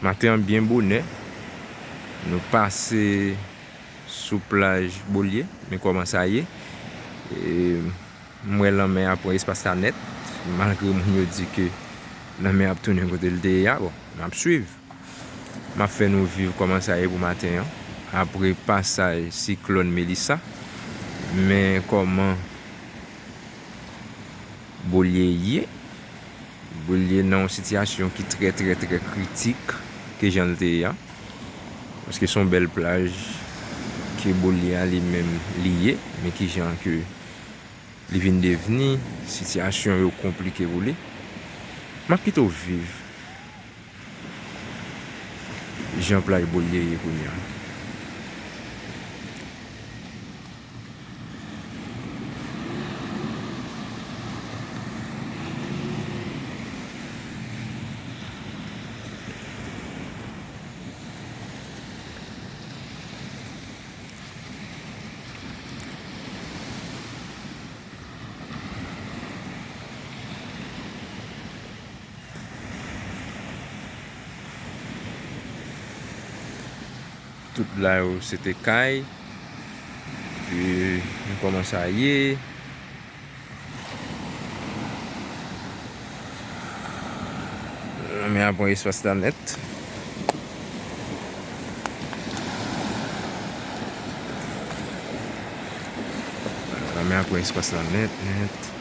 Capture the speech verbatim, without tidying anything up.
Maten an byen bonè, nou pase sou plaj Bolye, men kòman sa ye. E, m wè lanmè a pran espas la nèt, malgre moun yo di ke lanmè ap tounen kote l te ye a. Bon, n ap swiv. M ap fè nou viv kòman sa ye pou maten an, apre pasaj siklòn Melissa. Men kòman Bolye ye. Bolye nan yon sitiyasyon ki trè, trè, trè kritik ke jan l te ye a. Paske se yon bèl plaj ke Bolye a li menm li ye, men ki jan ke li vin devni, sitiyasyon yo konplike pou li. M ap kite w viv jan plaj Bolye ye kounye a. Tout la yo se te kay. Epi, nou kòmanse a ye. Lanmè a pran espas la nèt. Lanmè a pran espas la nèt, nèt.